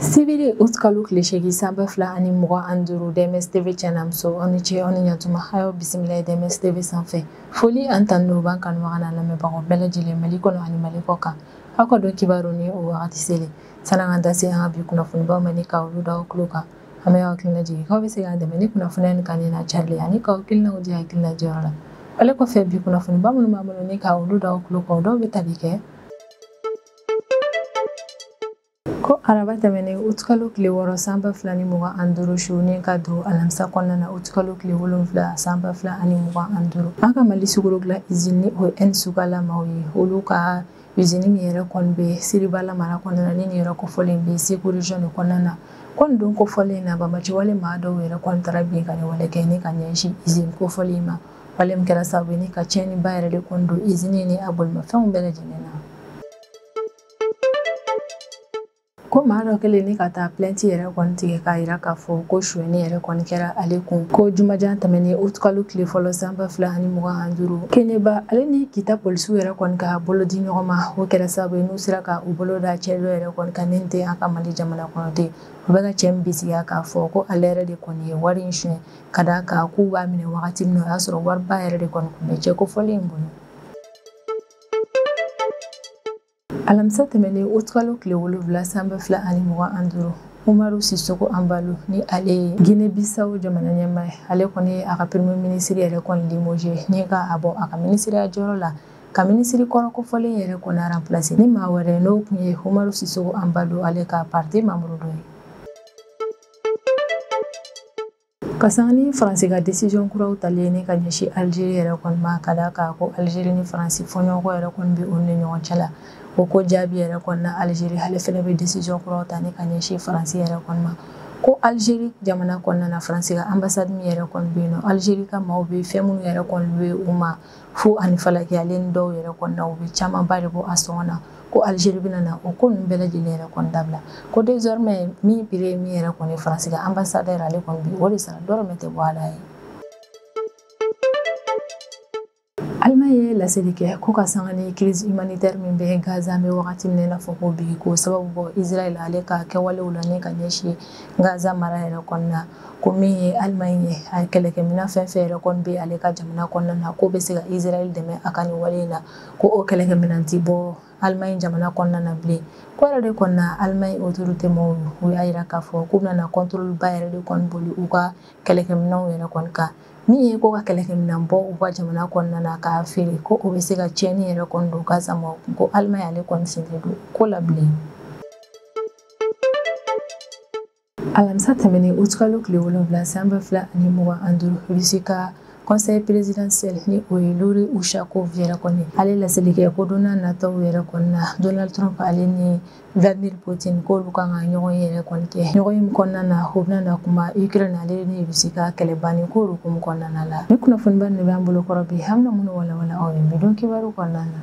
Sibiri utkalo tile 8 san 2025 DMS TV cɛnamuso aw ni ce aw ni ɲatuma a y'aw bisimila DMS TV sanfɛ. Foli an tan n'o b'an kanubaga n'a lamɛnbagaw bɛɛ lajɛlen Mali kɔnɔ ani Mali kɔ kan. Aw ka don kibaru ni o wagati selen. San'an ka da se an ka bi kunnafonibaw ma ni ka olu da aw tulo kan. An bɛ aw hakilina jigin k'aw bɛ se k'an dɛmɛ ni kunnafoniya nin kanuni n'a carili ani k'aw hakilinaw di hakilina diyɔrɔ la. Ale kɔfɛ bi kunnafoniba minnu b'an bolo ni ka olu da aw tulo kan o dɔw bɛ tali kɛ ko araba tɛmɛnen utikalo tile 6 san 2025 su ni ka don alamisa kɔnɔna na utikalo tile 7 san 2025 an ka Mali sukaro dilan izini ni o ye N-Sukala maaw ye olu ka izini min yɛrɛ kɔni bɛ Siribala mara kɔnɔna na ni nin yɔrɔ kofɔlen bɛ Segu région de kɔnɔna na ko nin don kofɔlen na banbaanciwale maa dɔw yɛrɛ kɔni taara binkanni wale kɛ ni ka ɲɛsin izini kofɔlen ma wale min kɛra sababu ye ni ka tiɲɛniba yɛrɛ de kɔni don izini ni a bolimafɛnw bɛɛ lajɛlen na. Ko maa dɔ kɛlen ni ka taa plainte yɛrɛ kɔni tigɛ k'a yira k'a fɔ ko sonyɛni yɛrɛ kɔni kɛra ale kun ko jumajan tɛmɛnen utikalo tile fɔlɔ san 2025 Keneba ale ni Kita polisiw yɛrɛ kɔni ka bolo di ɲɔgɔn ma o kɛra sababu ye n'u sera ka u bolo da cɛ dɔ yɛrɛ kɔni kan min tɛ an ka Mali jamana kɔnɔ ten o bɛ ka cɛ min bisigiya k'a fɔ ko ale yɛrɛ de kɔni ye wari in suɲɛ ka d'a kan k'u b'a minɛ wagati min na o y'a sɔrɔ wariba yɛrɛ de kɔni tun bɛ cɛ kofɔlen in bolo. Alamisa tɛmɛnen utikalo tile 7 san 2025 Umaru Sisoko Anbalo ni ale ye Guinée Bissau jamana ɲɛmaa ye ale kɔni ye a ka premier ministre yɛrɛ kɔni limogé ni ka a bɔ a ka minisiriya jɔyɔrɔ la ka minisiri kɔrɔ kofɔlen yɛrɛ kɔni remplacer ni maa wɛrɛ n'o tun ye Umaru Sisoko Anbalo ale ka parti membre dɔ ye. Ka sanga ni Faransi ka décision kuraw talen ni ka ɲɛsin Algérie yɛrɛ kɔni ma ka d'a kan ko Algérie ni Faransi fɔɲɔgɔnkɔ yɛrɛ kɔni bɛ olu ni ɲɔgɔn cɛ la o ko jaabi yɛrɛ kɔni na Algérie ale fɛnɛ bɛ décision kuraw ta ni ka ɲɛsin Faransi yɛrɛ kɔni ma ko Algérie jamana kɔnɔna na Faransi ka ambassade min yɛrɛ kɔni bɛ yen nɔ Algérie ka maaw bɛ fɛn minnu yɛrɛ kɔni bɛ u ma fu ani falaki ale ni dɔw yɛrɛ kɔni na u bɛ camanba de bɔ a sɔngɔ na ko Algérie bɛna na o ko ninnu bɛɛ lajɛlen yɛrɛ kɔni dabila ko désormais min prix min yɛrɛ kɔni Faransi ka ambassadeur ale kɔni bi o de sara dɔrɔmɛ tɛ bɔ a la ye. Allemagne ye laseli kɛ ko ka sanga ni crise humanitaire min bɛ Gaza bɛ wagati min na i n'a fɔ ko bi k'o sababu bɔ Israël ale ka kɛwalew la ni ka ɲɛsin Gaza mara yɛrɛ kɔnɔna ko min ye Allemagne ye a kɛlɛkɛminɛn fɛn fɛn yɛrɛ kɔni bɛ ale ka jamana kɔnɔna na k'o bɛ se ka Israël dɛmɛ a ka nin wale in na ko o kɛlɛkɛminɛn ti bɔ Allemagne jamana kɔnɔna na bilen ko yɛrɛ de kɔni na Allemagne autorité maaw u y'a yira k'a fɔ k'u bɛna contrôle ba yɛrɛ de kɔni boli u ka kɛlɛkɛminɛnw yɛrɛ kɔni kan min ye ko ka kɛlɛkɛminɛn bɔ u ka jamana kɔnɔna na k'a feere ko o bɛ se ka tiɲɛni yɛrɛ kɔni don Gaza maaw kun ko Allemagne ale kɔni sen tɛ don ko la bilen. Alamisa tɛmɛnen utikalo tile 7 san 2025 Russie ka conseil présidentiel ni o ye Yuri Ushakov yɛrɛ kɔni ale laseli kɛ ko don n'a nataw yɛrɛ kɔni na Donald Trump ale ni Vladimir Putin k'olu kan ka ɲɔgɔn ye yɛrɛ kɔni kɛ ɲɔgɔn ye kɔnɔna na o bɛna na kuma Ukraine ale ni Russie ka kɛlɛ banni ko hukumu kɔnɔna la. Ni kunnafoniba de b'an bolo kɔrɔ bi an bɛna minnu walawala aw ye bi don kibaru kɔnɔna na.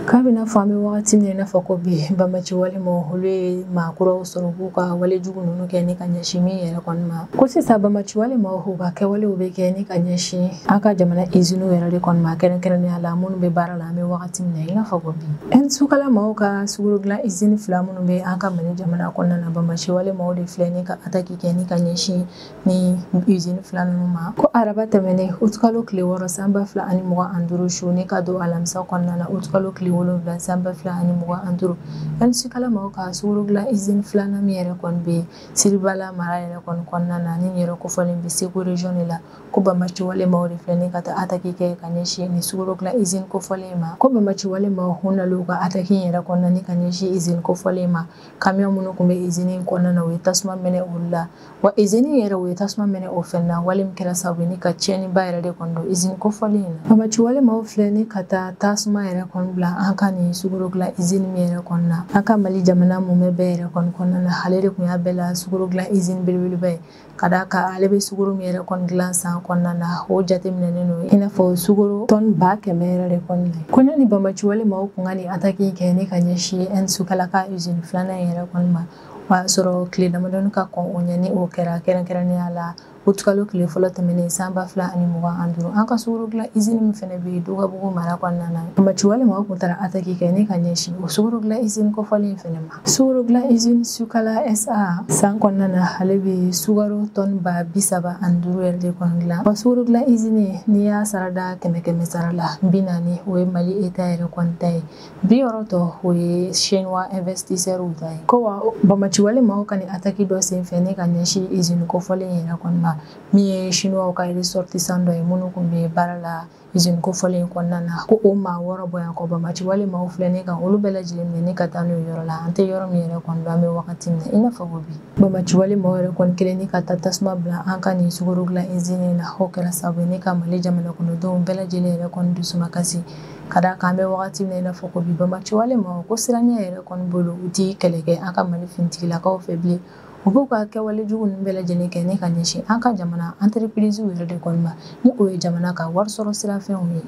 K'a bɛna fɔ an bɛ wagati min na i n'a fɔ ko bi banbaanci wale maaw olu ye maa kuraw sɔrɔ k'u ka walejugu ninnu kɛ ni ka ɲɛsin min yɛrɛ kɔni ma ko sisan banbaanci wale maaw u ka kɛwalew bɛ kɛ ni ka ɲɛsin an ka jamana iziniw yɛrɛ de kɔni ma kɛrɛnkɛrɛnnenya la minnu bɛ baara la an bɛ wagati min na i n'a fɔ ko bi N-Sukala maaw ka sukaro dilan izini fila minnu bɛ an ka Mali jamana kɔnɔna na banbaanci wale maaw de filɛ ni ka ataki kɛ ni ka ɲɛsin ni izini fila ninnu ma ko araba tɛmɛnen utikalo tile 6 san 2025 su ni ka don alamisa kɔnɔna na utikalo tile 7 san 2025 N-Sukala maaw ka sukaro dilan izini filanan min yɛrɛ kɔni bɛ Siribala mara yɛrɛ kɔni kɔnɔna na ni yɛrɛ kofɔlen bɛ Segu région de la ko banbaanci wale maaw de filɛ ni ka taa ataki kɛ ka ɲɛsin ni sukaro dilan izini kofɔlen ma ko banbaanci wale maaw u nana u ka ataki yɛrɛ kɔnɔna ni ka ɲɛsin izini kofɔlen ma kamiyon minnu tun bɛ izini kɔnɔna na u ye tasuma mɛnɛ olu la wa izini yɛrɛ u ye tasuma mɛnɛ o fɛn na wale min kɛra sababu ye ni ka tiɲɛniba yɛrɛ de kɔni don izini kofɔlen in na. Banbaanci wale maaw filɛ ni ka taa tasuma yɛrɛ kɔni bila an ka nin sukaro dilan izini min yɛrɛ kɔni na an ka Mali jamana mumɛ bɛɛ yɛrɛ kɔni kɔnɔna na ale de tun y'a bɛɛ la sukaro dilan izini belebeleba ye ka d'a kan ale bɛ sukaro min yɛrɛ kɔni dilan san kɔnɔna na o jateminɛnen don i n'a fɔ sukaro tɔni 100,000 yɛrɛ de kɔni na. Ko yanni banbaanci wale maaw kun ka nin ataki kɛ ni ka ɲɛsin N-Sukala ka izini filanan yɛrɛ kɔni ma o y'a sɔrɔ tile damadɔni ka kɔn o ɲɛ ni o kɛra kɛrɛnkɛrɛnnenya la Utikalo tile fɔlɔ tɛmɛnen san 2025 an ka sukaro dilan izini min fɛnɛ bɛ Dugabugu mara kɔnɔna na banbaciwale maaw kun taara ataki kɛ ni ka ɲɛsin o sukaro dilan izini kofɔlen in fɛnɛ ma. Sukaro dilan izini Sukala SA san kɔnɔna na ale bɛ sukaro tɔni 35,000 yɛrɛ de kɔni dilan. Wa sukaro dilan izini n'i y'a sara da 100 sara la 40 o ye Mali État yɛrɛ kɔni ta ye, 60 tɔ o ye Chinois investisseurs ta ye. Ko wa banbaciwale maaw ka nin ataki dɔ senfɛ ni ka ɲɛsin izini kofɔlen yɛrɛ kɔni ma min ye Chinois ka ressortissant dɔ ye minnu kun bɛ baara la izini kofɔlen in kɔnɔna na, ko o maa 6 bɔ yan kɔ banbaciwale maaw filɛ ne kan olu bɛɛ lajɛlen minɛ ni ka taa n'o yɔrɔ la an tɛ yɔrɔ min yɛrɛ kɔni dɔn an bɛ wagati min na i n'a fɔ ko bi. Banbaciwale maaw yɛrɛ kɔni kelen ni ka taa tasuma bila an ka nin sukaro dilan izini na, o kɛra sababu ye ne ka Mali jamana kɔnɔdenw bɛɛ lajɛlen yɛrɛ kɔni dusumakasi ka d'a kan an bɛ wagati min na i n'a fɔ ko bi banbaciwale maaw ko siranɲɛ yɛrɛ kɔni bolo u ti kɛlɛ kɛ an ka Mali finitigilakaw fɛ bilen. U b'u ka kɛwale jugu ninnu bɛɛ lajɛlen kɛ ne ka ɲɛsin an ka jamana entreprise yɛrɛ de kɔni ma ni o ye jamana ka wari sɔrɔ sirafɛnw ye.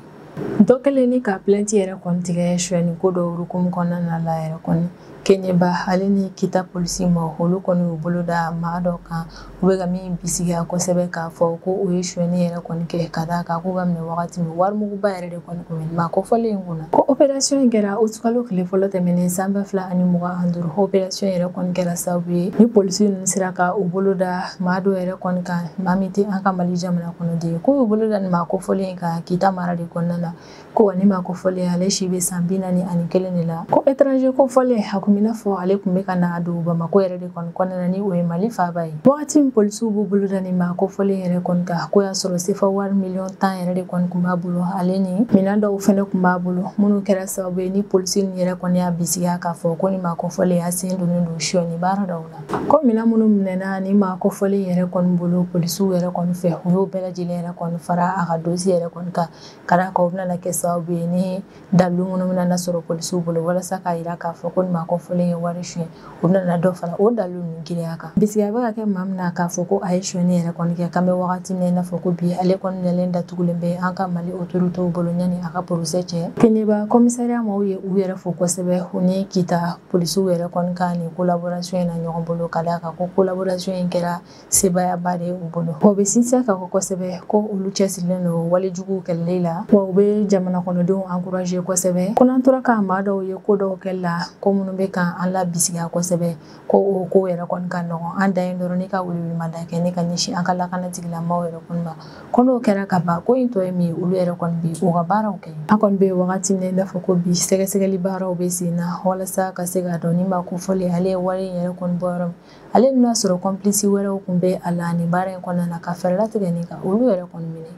Dɔ kɛlen ni ka plainte yɛrɛ kɔni tigɛ sonyɛni ko dɔ hukumu kɔnɔna na la yɛrɛ kɔni Keɲeba ale ni Kita polisi ma olu kɔni y'u bolo da maa dɔ kan u bɛ ka min bisigiya kosɛbɛ k'a fɔ ko o ye sonyɛni yɛrɛ kɔni kɛ ka d'a kan k'u ka minɛ wagati min warimuguba yɛrɛ de kɔni kun bɛ maa kofɔlen in kunna. Ko opération in kɛra utikalo tile fɔlɔ tɛmɛnen san 2025 opération yɛrɛ kɔni kɛra sababu ye ni polisi ninnu sera ka u bolo da maa dɔ yɛrɛ kɔni kan maa min tɛ an ka Mali jamana kɔnɔden ye, k'u y'u bolo da nin maa kofɔlen in kan Kita mara de kɔnɔna na. Ko wa ni maa kofɔlen ale si bɛ san 41 de la. Ko étranger kofɔlen a kun bɛ n'a fɔ ale kun bɛ ka na don Bamakɔ yɛrɛ de kɔni kɔnɔna na ni o ye Mali faaba ye. Wagati min polisiw b'u bolo da nin maa kofɔlen yɛrɛ kɔni kan, ko y'a sɔrɔ sefa wari miliyɔn 10 yɛrɛ de kɔni kun b'a bolo, ale ni minɛn dɔw fɛnɛ kun b'a bolo minnu kɛra sababu ye ni polisi ninnu yɛrɛ kɔni y'a bisigiya k'a fɔ ko nin maa kofɔlen a sen donnen don sonyɛni baara dɔw la. Ko minɛn minnu minɛna ni maa kofɔlen yɛrɛ kɔni bolo polisiw yɛrɛ kɔni fɛ, u y'o bɛɛ lajɛlen yɛrɛ kɔni fara a ka dossier yɛrɛ kɔni kan ka d'a kan o bɛna kɛ sababu ye ni dalilu minnu bɛna sɔrɔ polisiw bolo walasa k'a jira k'a fɔ ko nin maa kofɔlen ye wari suɲɛ, o bɛna dɔ fara o dalilu ninnu girinya kan. Bisigiya bɛ ka kɛ maa min na k'a fɔ ko a ye sonyɛni yɛrɛ kɔni kɛ k'an bɛ wagati min na i n'a fɔ ko bi ale kɔni minɛlen datugulen bɛ an ka Mali autorités bolo yanni a ka procès cɛ. Keɲeba commissariat maaw ye u yɛrɛ fo kosɛbɛ u ni Kita polisiw yɛrɛ kɔni ka nin collaboration in na ɲɔgɔn bolo ka d'a kan ko collaboration in kɛra sebaayaba de ye u bolo. O bɛ sinsin ka fɔ kosɛbɛ ko olu cɛsirilen don walejuguw kɛlɛli la, wa u bɛ jamana kɔnɔdenw encourager kosɛbɛ. Ko n'an tora ka maa dɔw ye ko dɔw kɛli la ko minnu bɛ kan an la bisigiya kosɛbɛ, ko o ko yɛrɛ kɔni ka nɔgɔn an dan ye dɔrɔn ne ka welewelemada kɛ ne ka ɲɛsin an ka lakana tigilamaaw yɛrɛ kɔni ma. Ko n'o kɛra ka ban ko in tɔ ye min ye olu yɛrɛ kɔni bɛ u ka baaraw kɛ. An kɔni bɛ wagati min na i n'a fɔ ko bi sɛgɛsɛgɛli baaraw bɛ sen na walasa ka se k'a dɔn ni maa kofɔlen ale ye wari in yɛrɛ kɔni bɔ yɔrɔ min, ale n'a sɔrɔ complice wɛrɛw kun bɛ a la nin baara in kɔnɔna na ka fɛɛrɛ latigɛ nin kan olu yɛrɛ kɔni minɛ.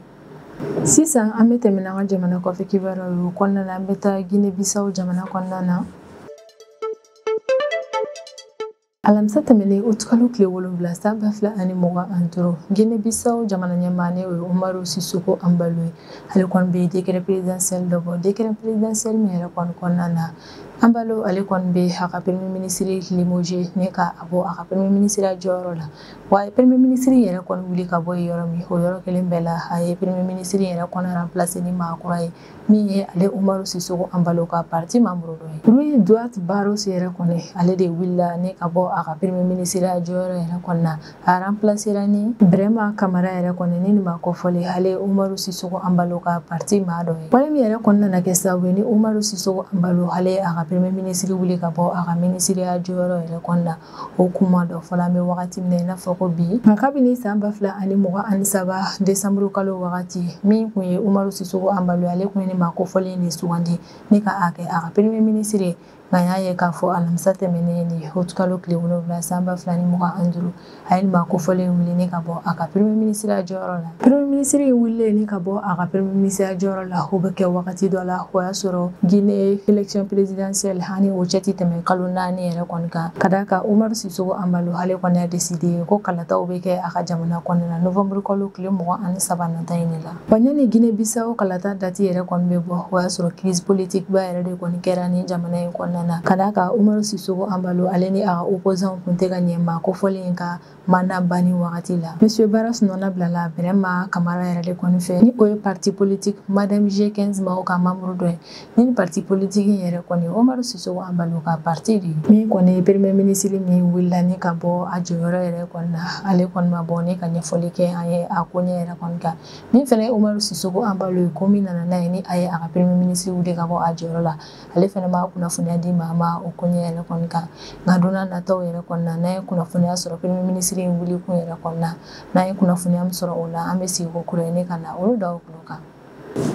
Sisan an bɛ tɛmɛ n'an ka jamana kɔfɛ kibaruyaw ye, o kɔnɔna na an bɛ taa Guinée Bissau jamana kɔnɔna na. Alamisa tɛmɛnen utikalo tile 7 san 2025 Guinée Bissau jamana ɲɛmaa ne o ye Umaru Sissoco Embaló ye, ale kɔni bɛ décret présidentiel dɔ bɔ. Décret présidentiel min yɛrɛ kɔni kɔnɔna na Embaló ale kɔni bɛ a ka premier ministre limogé ni ka a bɔ a ka premier ministre jɔyɔrɔ la. Wa a ye premier ministre yɛrɛ kɔni wuli ka bɔ yen yɔrɔ min, o yɔrɔ kelen bɛɛ la a ye premier ministre yɛrɛ kɔni remplacer ni maa kura ye min ye ale Umaru Sissoco Embaló ka parti membre dɔ ye. Rui Duarte Barros yɛrɛ kɔni ale de wulila ni ka bɔ a ka premier ministre jɔyɔrɔ yɛrɛ kɔni na, a remplacer ni Brema Kamara yɛrɛ kɔni ni maa kofɔlen ale Umaru Sissoco Embaló ka parti maa dɔ ye. Wale min yɛrɛ kɔni nana kɛ sababu ye ni Umaru Sissoco Embaló ale a ka premier ministre wuli ka bɔ a ka ministre jɔyɔrɔ yɛrɛ kɔni na, o kuma dɔ fɔla an bɛ wagati min na i n'a fɔ ko bi. Nka kabini san 2023 décembre kalo wagati min kun ye Umaru Sissoco Embaló ale kun ye ni maa kofɔlen de sugandi ni ka a kɛ a ka premier ministre ye. Nka y'a ye k'a fɔ alamisa tɛmɛnen ni utikalo tile 7 san 2025 a ye maa kofɔlen wuli ni ka bɔ a ka premier ministre jɔyɔrɔ la. Premier ministre in wulilen ni ka bɔ a ka premier ministre jɔyɔrɔ la, o bɛ kɛ wagati dɔ la o y'a sɔrɔ Guinée élection présidentielle ani o cɛ ti tɛmɛ kalo 4 yɛrɛ kɔni kan. Ka d'a kan Umaru Sissoco Embaló ale kɔni y'a décidé ko kalataw bɛ kɛ a ka jamana kɔnɔna na novembre kalo tile 23 nata in de la. Wa yanni Guinée Bissau kalata date yɛrɛ kɔni bɛ bɔ, o y'a sɔrɔ crise politique ba yɛrɛ de kɔni kɛra ni jamana in kɔnɔna kɔnɔna na ka d'a kan Umaru Sissoco Embaló ale ni a ka opposant kun tɛ ka ɲɛ maa kofɔlen in ka mandat banni wagati la. Monsieur Barros nɔna bilala Birama Kamara yɛrɛ de kɔni fɛ, ni o ye parti politique Madame G15 maaw ka membre dɔ ye. Ni parti politique in yɛrɛ kɔni Umaru Sissoco Embaló ka parti de ye. Min kɔni ye premier ministre min wulila ni ka bɔ a jɔyɔrɔ yɛrɛ kɔni na, ale kɔni ma bɔ ni ka ɲɛfɔli kɛ an ye a ko ɲɛ yɛrɛ kɔni kan. Min fɛnɛ ye Umaru Sissoco Embaló ye, ko min nana n'a ye ni a ye a ka premier ministre wuli ka bɔ a jɔyɔrɔ la, ale fɛnɛ ma kunnafoniya di maa ma o ko ɲɛ yɛrɛ kɔni kan. Nka don n'a nataw yɛrɛ kɔni na, n'an ye kunnafoniya sɔrɔ premier ministre in wuli kun yɛrɛ kɔni na, n'an ye kunnafoniya min sɔrɔ o la, an bɛ sigi ko kura ye ne ka na olu daw tulo kan.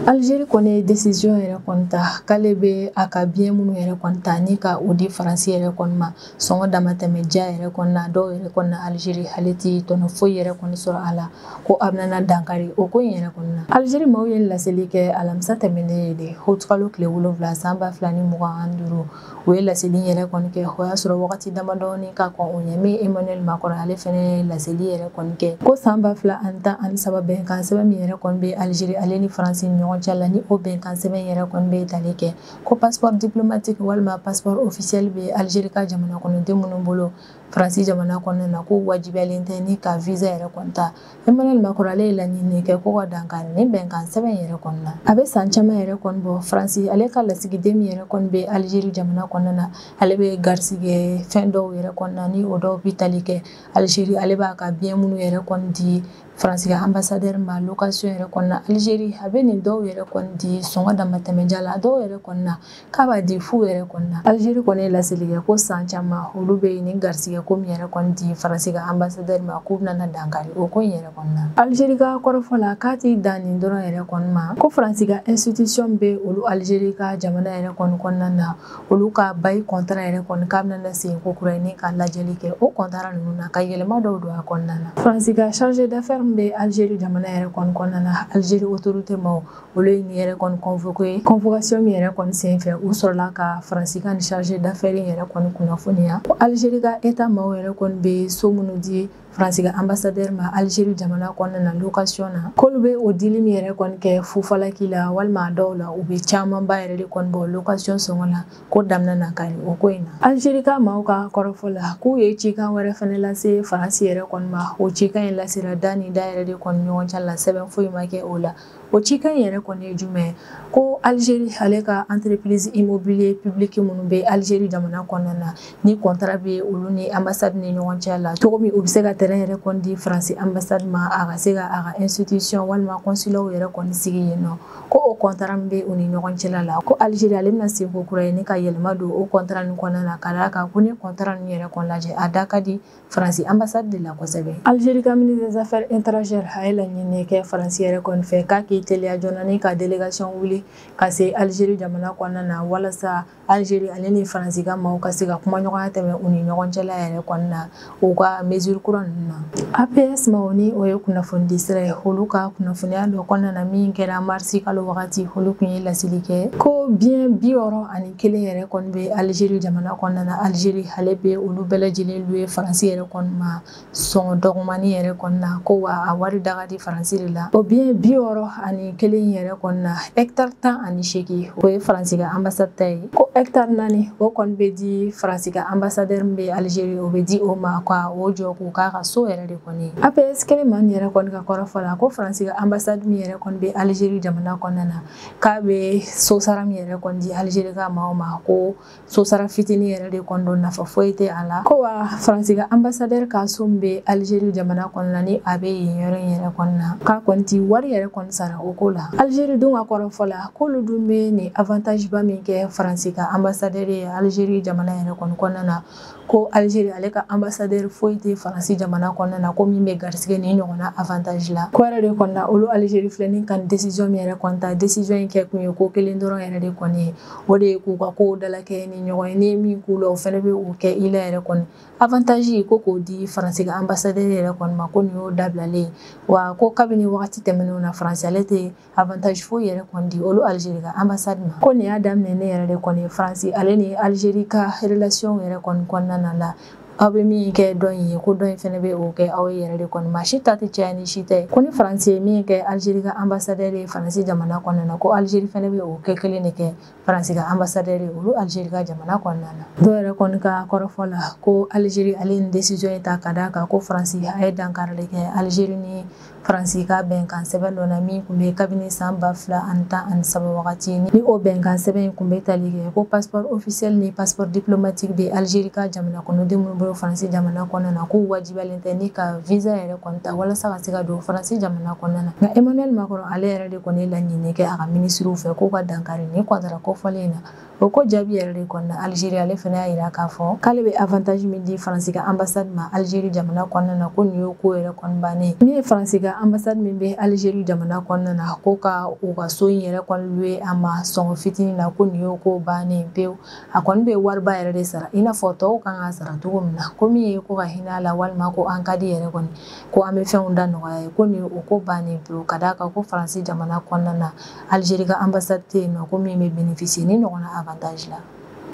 Algérie kɔni ye décision yɛrɛ kɔni ta k'ale bɛ a ka bien minnu yɛrɛ kɔni ta ni ka o di Faransi yɛrɛ kɔni ma sɔngɔ damatɛmɛ diya yɛrɛ kɔni na. Dɔw yɛrɛ kɔni na Algérie ale ti tɔnɔ foyi yɛrɛ kɔni sɔrɔ a la, ko a bɛna dankari o ko in yɛrɛ kɔni na. Algérie maaw ye laseli kɛ alamisa tɛmɛnen ye de, août tile 7 san 2025, u ye laseli yɛrɛ kɔni kɛ. O y'a sɔrɔ wagati damadɔni ka kɔn o ɲɛ, min Emmanuel Macron ale fɛnɛ ye laseli yɛrɛ kɔni kɛ ko san 2013 bɛnkan sɛbɛn min yɛrɛ kɔni bɛ Algérie ale ni Faransi ni ɲɔgɔn cɛ la, ni o bɛnkan sɛbɛn yɛrɛ kɔni bɛ tali kɛ ko passeport diplomatique walima passeport officiel bɛ Algérie ka jamana kɔnɔden minnu bolo Faransi jamana kɔnɔna na, ko wajibiyalen tɛ ni ka visa yɛrɛ kɔni ta. Emmanuel Macron ale ye laɲini kɛ ko ka dankari ni bɛnkan sɛbɛn yɛrɛ kɔni na. A bɛ san caman yɛrɛ kɔni bɔ, Faransi ale ka lasigiden min yɛrɛ kɔni bɛ Algérie jamana kɔnɔna na, ale bɛ garisɛgɛ fɛn dɔw yɛrɛ kɔni na, ni o dɔw bɛ tali kɛ Algérie ale b'a ka bien minnu yɛrɛ kɔni di Faransi ka ambassadeur ma location yɛrɛ kɔni na. Algérie a bɛ nin dɔw yɛrɛ kɔni di sɔngɔ damatɛmɛ la, dɔw yɛrɛ kɔni na k'a b'a di fu yɛrɛ kɔni na. Algérie kɔni ye laseli kɛ ko san caman olu bɛ nin garisɛgɛ ko min yɛrɛ kɔni di Faransi ka ambassadeur ma, k'u bɛna dankari o ko in yɛrɛ kɔni na. Algérie ka kɔrɔfɔ la, k'a ti dan nin dɔrɔn yɛrɛ kɔni ma, ko Faransi ka institution bɛ olu Algérie ka jamana yɛrɛ kɔni kɔnɔna na, olu ka bail contrat yɛrɛ kɔni k'a bɛna segin ko kura ye ni ka lajɛli kɛ o contrat ninnu na, ka yɛlɛma dɔw don a kɔnɔna na. Faransi ka chargé d'affaires min bɛ Algérie jamana yɛrɛ kɔni kɔnɔna na, Algérie autorité maaw olu ye nin yɛrɛ kɔni convoqué. Convocation min yɛrɛ kɔni senfɛ, u sɔrɔla ka Faransi ka nin chargé d'affaires yɛrɛ kɔni kunnafoniya ko Algérie ka état maaw yɛrɛ kɔni bɛ so minnu di Faransi ka ambassadeur ma Algérie jamana kɔnɔna na location na, k'olu bɛ o dili min yɛrɛ kɔni kɛ fufalaki la, walima a dɔw la u bɛ camanba yɛrɛ de kɔni bɔ location sɔngɔ la, ko daminɛ na kari o ko in na. Algérie ka maaw ka kɔrɔfɔ la, k'u ye cikan wɛrɛ fɛnɛ lase Faransi yɛrɛ kɔni ma. O cikan in lasera da ni da yɛrɛ de kɔni ɲɔgɔn cɛ la, sɛbɛn foyi ma kɛ o la. O cikan in yɛrɛ kɔni ye jumɛn ye? Ko Algérie ale ka entreprise immobilier publique minnu bɛ Algérie jamana kɔnɔna na, ni contrat bɛ olu ni ambassade ni ɲɔgɔn cɛ la, cogo min u bɛ se ka terrain yɛrɛ kɔni di Faransi ambassade ma, a ka se ka a ka institution walima consulat yɛrɛ kɔni sigi yen nɔ, ko o contrat min bɛ u ni ɲɔgɔn cɛla la, ko Algérie ale bɛna segin ko kura ye ni ka yɛlɛma don o contrat nin kɔnɔna na, ka d'a kan ko ni contrat ninnu yɛrɛ kɔni lajɛ, a da ka di Faransi ambassade de la kosɛbɛ. Algérie ka ministre des affaires étrangères a ye laɲini kɛ Faransi yɛrɛ kɔni fɛ k'a k'i teliya joona ni ka délégation wuli ka se Algérie jamana kɔnɔna na, walasa Algérie ale ni Faransi ka maaw ka se ka kumaɲɔgɔnya tɛmɛ u ni ɲɔgɔn cɛla yɛrɛ kɔni na u ka mesure kura ninnu na. APS maaw, ni o ye kunnafonidi sira ye, olu ka kunnafoniya dɔ kɔnɔna na min kɛra marisi kalo wagati, olu kun ye laseli kɛ ko bien 61 yɛrɛ kɔni bɛ Algérie jamana kɔnɔna na. Algérie ale bɛ olu bɛɛ lajɛlen louer Faransi yɛrɛ kɔni ma sɔngɔ dɔgɔmani yɛrɛ kɔni na, ko wa a wari da ka di Faransi de la. O bien 61 yɛrɛ kɔni na, hectare 18, o ye Faransi ka ambassade ta ye, ko hectare 4, o kɔni bɛ di Faransi ka ambassadeur min bɛ Algérie, o bɛ di o ma ka o jɔ k'o k'a ka so yɛrɛ de kɔni ye. APS kelen maa nin yɛrɛ kɔni ka kɔrɔfɔ la, ko Faransi ka ambassade min yɛrɛ kɔni bɛ Algérie jamana kɔnɔna na, k'a bɛ so sara min yɛrɛ kɔni di Algérie ka maaw ma, ko so sara fitinin yɛrɛ de kɔni don, nafa foyi tɛ a la. Ko wa Faransi ka ambassadeur ka so min bɛ Algérie jamana kɔnɔna, ni a bɛ yen yɔrɔ in yɛrɛ kɔni na, k'a kɔni ti wari yɛrɛ kɔni sara o ko la. Algérie dun ka kɔrɔfɔ la, k'olu dun bɛ nin avantage ba min kɛ Faransi ka ambassadeur ye Algérie jamana yɛrɛ kɔni kɔnɔna na, ko Algérie ale ka ambassadeur foyi tɛ Faransi jamana kɔnɔna na ko min bɛ garisɛgɛ nin ɲɔgɔnna avantage la. Ko yɛrɛ de kɔni na, olu Algérie filɛ ni ka décision min yɛrɛ kɔni ta, décision in kɛ kun ye ko kelen dɔrɔn yɛrɛ de kɔni ye, o de ye k'u ka kow dalakɛ ni ɲɔgɔn ye, ni ye min k'u la, o fɛnɛ bɛ o kɛ i la yɛrɛ kɔni. Avantage ko k'o di Faransi ka ambassadeur yɛrɛ kɔni ma, ko nin y'o dabilalen. Wa ko kabini wagati tɛmɛnenw na, Faransi ale tɛ avantage foyi yɛrɛ kɔni di olu Algérie ka ambassade ma. Ko nin y'a daminɛ ne yɛrɛ de kɔni Faransi ale ni Algérie ka relation yɛrɛ kɔni kɔnɔna na la. Aw bɛ min kɛ dɔ in ye, ko dɔ in fɛnɛ bɛ o kɛ aw yɛrɛ de kɔni ma. Si ta tɛ caya ni si tɛ. Ko ni Faransi ye min kɛ Algérie ka ambassadeur ye Faransi jamana kɔnɔna na, ko Algérie fɛnɛ bɛ o kɛ kelen de kɛ Faransi ka ambassadeur ye olu Algérie ka jamana kɔnɔna na. Dɔw yɛrɛ kɔni ka kɔrɔfɔ la ko Algérie ale ni décision in ta ka d'a kan ko Faransi a ye dankarili kɛ Algérie ni Faransi ka bɛnkan sɛbɛn dɔ na min tun bɛ kabini san 2013 wagati. Ni o bɛnkan sɛbɛn in tun bɛ tali kɛ ko passeport officiel ni passeport diplomatique bɛ Algérie ka jamana kɔnɔden minnu bolo Faransi jamana kɔnɔna na, k'u wajibiyalen tɛ ni ka visa yɛrɛ kɔni ta walasa ka se ka don Faransi jamana kɔnɔna na. Nka Emmanuel Macron ale yɛrɛ de kɔni ye laɲini kɛ a ka minisiriw fɛ k'u ka dankari ni kɔntara kofɔlen in na. O ko jaabi yɛrɛ de kɔni na, Algérie ale fana y'a jira k'a fɔ k'ale bɛ avantage min di Faransi ka ambassade ma Algérie jamana kɔnɔna na, ko nin y'o ko yɛrɛ kɔni bannen. Min ye Faransi ka ambassade min bɛ Algérie jamana kɔnɔna na, ko ka u ka so in yɛrɛ kɔni louer a ma sɔngɔ fitinin na, ko nin y'o ko bannen pewu. A kɔni bɛ wariba yɛrɛ de sara i n'a fɔ tɔw kan ka sara cogo min na. Ko min ye ko ka hinɛ a la walima ko an ka di yɛrɛ kɔni, ko an bɛ fɛnw da nɔgɔya ye, ko nin o ko bannen pewu. Ka d'a kan ko Faransi jamana kɔnɔna na, Algérie ka ambassade tɛ yen nɔ ko min bɛ bénéficier ni ɲɔgɔnna avantage la.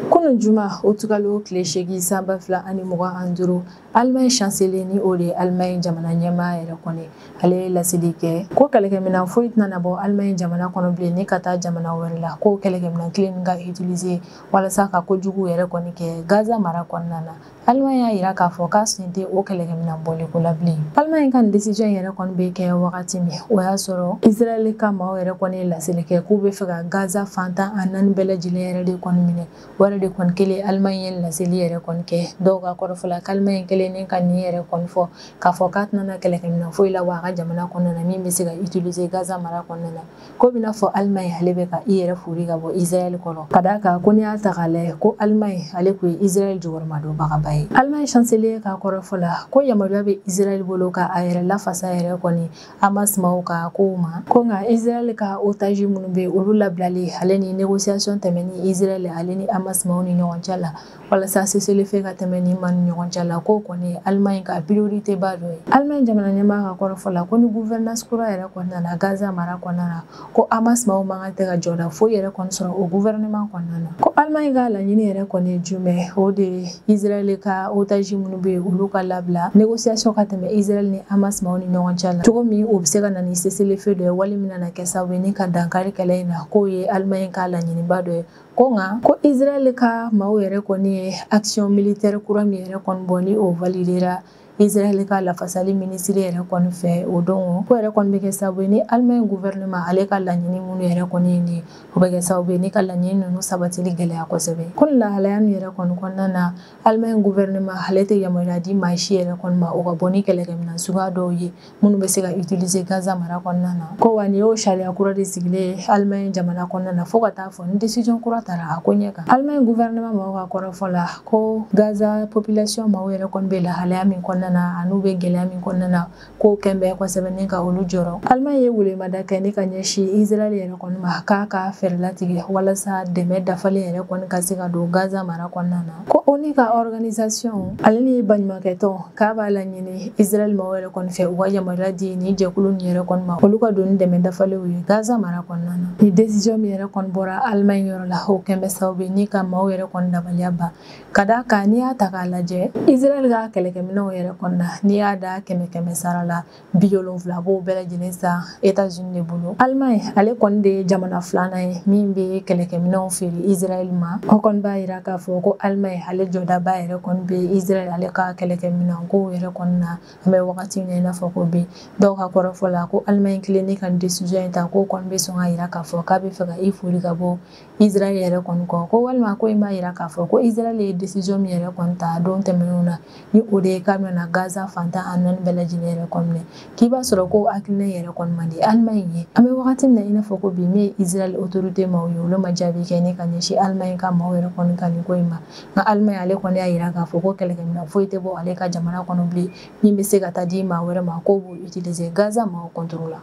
Kunun juma utukalo tile 8 san 2025, Allemagne chancelier ni o de ye Allemagne jamana ɲɛmaa yɛrɛ kɔni, ale ye laseli kɛ ko kɛlɛkɛminɛn foyi tɛna bɔ Allemagne jamana kɔnɔ bilen ni ka taa jamana wɛrɛ la, ko kɛlɛkɛminɛn kelen min ka utiliser walasa ka kojugu yɛrɛ kɔni kɛ Gaza mara kɔnɔna na. Allemagne y'a jira k'a fɔ k'a sen tɛ o kɛlɛkɛminɛn bɔliko la bilen. Allemagne ka nin décision yɛrɛ kɔni bɛ kɛ wagati min, o y'a sɔrɔ Israël ka maaw yɛrɛ kɔni ye laseli kɛ k'u bɛ fɛ ka Gaza fan 14 bɛɛ lajɛlen yɛrɛ de kɔni minɛ. O yɛrɛ de kɔni kelen Allemagne ye laseli yɛrɛ kɔni kɛ. Dɔw ka kɔrɔfɔ la k'Allemagne kelen ni ka nin yɛrɛ kɔni fɔ k'a fɔ k'a tɛna kɛlɛkɛminɛn foyi la wa a ka jamana kɔnɔna na min bɛ se ka utiliser Gaza mara kɔnɔna na. Ko bɛna fɔ Allemagne ale bɛ ka i yɛrɛ fori ka bɔ Israël kɔrɔ. Ka d'a kan ko n'i y'a ta k'a lajɛ ko Allemagne ale tun ye Israël jukɔrɔmadonbagaba ye. Allemagne chancelier ka kɔrɔfɔ la ko yamaruya bɛ Israël bolo ka a yɛrɛ lafasa yɛrɛ kɔni Hamas maaw ka kow ma. Ko nka Israël ka otage minnu bɛ olu labilali ale ni négociation tɛmɛni Israël ale ni Hamas maaw ni ɲɔgɔn cɛ la walasa cessez-le-feu ka tɛmɛ ni ma ni ɲɔgɔn cɛ la, k'o kɔni Allemagne ka priorité ba dɔ ye. Allemagne jamana ɲɛmaa ka kɔrɔfɔ la ko ni gouvernance kura yɛrɛ kɔnɔna na Gaza mara kɔnɔna na, ko Hamas maaw man kan tɛ ka jɔda foyi yɛrɛ kɔni sɔrɔ o gouvernement kɔnɔna na. Ko Allemagne ka laɲini yɛrɛ kɔni ye jumɛn, o de ye Israël ka otage minnu bɛ yen olu ka labila, négociation ka tɛmɛ Israël ni Hamas maaw ni ɲɔgɔn cɛ la cogo min o bɛ se ka na ni cessez-le-feu dɔ ye wali min na kɛ sababu ye ni ka dankari kɛlɛ in na, k'o ye Allemagne ka laɲiniba dɔ ye. Ko nka ko Israël ka maaw yɛrɛ kɔni ye action militaire kura min yɛrɛ kɔni bɔ ni o validera Israël ka lafasali minisiri yɛrɛ kɔni fɛ o don, ko yɛrɛ kɔni bɛ kɛ sababu ye ni Allemagne gouvernement ale ka laɲini minnu yɛrɛ kɔni ye nin ye, o bɛ kɛ sababu ye ni ka laɲini ninnu sabatili gɛlɛya kosɛbɛ. Ko lahalaya nin yɛrɛ kɔni kɔnɔna na, Allemagne gouvernement ale tɛ yamaruya di maa si yɛrɛ kɔni ma o ka bɔ ni kɛlɛkɛminɛn suguya dɔw ye minnu bɛ se ka utiliser Gaza mara kɔnɔna na. Ko wa nin y'o sariya kura de sigilen ye Allemagne jamana kɔnɔna na fo ka taa fɔ ni décision kura tara a ko ɲɛ kan. Allemagne gouvernement maaw ka kɔrɔfɔ la ko Gaza population maaw yɛrɛ kɔni bɛ lahalaya min kɔnɔna na an'u bɛ gɛlɛya min kɔnɔna na, k'o kɛn bɛ kosɛbɛ ni ka olu jɔrɔ. Allemagne ye welemada kɛ ni ka ɲɛsin Israël yɛrɛ kɔni ma k'a ka fɛɛrɛ latigɛ walasa dɛmɛ dafalen yɛrɛ kɔni ka se ka don Gaza mara kɔnɔna na. Ko ONU ka organisation ale ni baɲumankɛtɔn k'a b'a laɲini Israël maaw yɛrɛ kɔni fɛ u ka yamaruya di ni jɛkulu nin yɛrɛ kɔni ma olu ka don ni dɛmɛ dafalenw ye Gaza mara kɔnɔna na. Ni décision min yɛrɛ kɔni bɔra Allemagne yɔrɔ la, o kɛn bɛ sababu ye ni ka maaw yɛrɛ kɔni dabaliya ban. Ka d'a kan n'i y'a ta k'a lajɛ Israël ka kɛlɛkɛminɛnw yɛrɛ kɔni na, n'i y'a da 100 sara la, 70 b'o bɛɛ lajɛlen san États-Unis de bolo. Allemagne ale kɔni de ye jamana filanan ye min bɛ kɛlɛkɛminɛnw feere Israël ma. O kɔni b'a jira k'a fɔ ko Allemagne ale jɔdaba yɛrɛ kɔni bɛ Israël ale ka kɛlɛkɛminɛn kow yɛrɛ kɔni na an bɛ wagati min na i n'a fɔ ko bi. Dɔw ka kɔrɔfɔ la ko Allemagne kelen ne ka décision in ta k'o kɔni bɛ sɔn ka jira k'a fɔ k'a bɛ fɛ ka i fori ka bɔ Israël yɛrɛ kɔni kɔ. Ko walima ko in b'a jira k'a fɔ ko Israël ye décision min yɛrɛ kɔni ta don tɛmɛnenw na ni o de ye k'a bɛna Gaza fan 14 bɛɛ lajɛlen yɛrɛ kɔni minɛ, k'i b'a sɔrɔ ko hakilina yɛrɛ kɔni man di Allemagne ye. An bɛ wagati min na i n'a fɔ ko bi, min ye Israël autorité maaw ye olu ma jaabi kɛ ni ka ɲɛsin Allemagne ka maaw yɛrɛ kɔni ka nin ko in ma. Nka Allemagne ale kɔni y'a jira k'a fɔ ko kɛlɛkɛminɛn foyi tɛ bɔ ale ka jamana kɔnɔ bilen min bɛ se ka taa di maa wɛrɛ ma k'o b'o utiliser Gaza maaw contre la.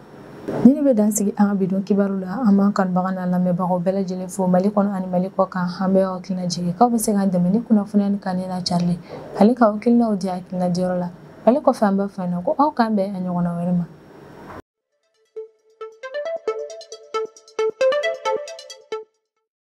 Ni ne bɛ dan sigi an ka bi don kibaru la, an b'an kanubaga n'an lamɛnbagaw bɛɛ lajɛlen fo Mali kɔnɔ ani Mali kɔ kan. An bɛ aw hakilina jigin k'aw bɛ se k'an dɛmɛ ni kunnafoniya ni kanni n'a carili ale k'aw hakilinaw di hakilina diyɔrɔ la. Ale kɔfɛ an b'a fɔ ko aw k'an bɛn a ɲɔgɔnna wɛrɛ ma.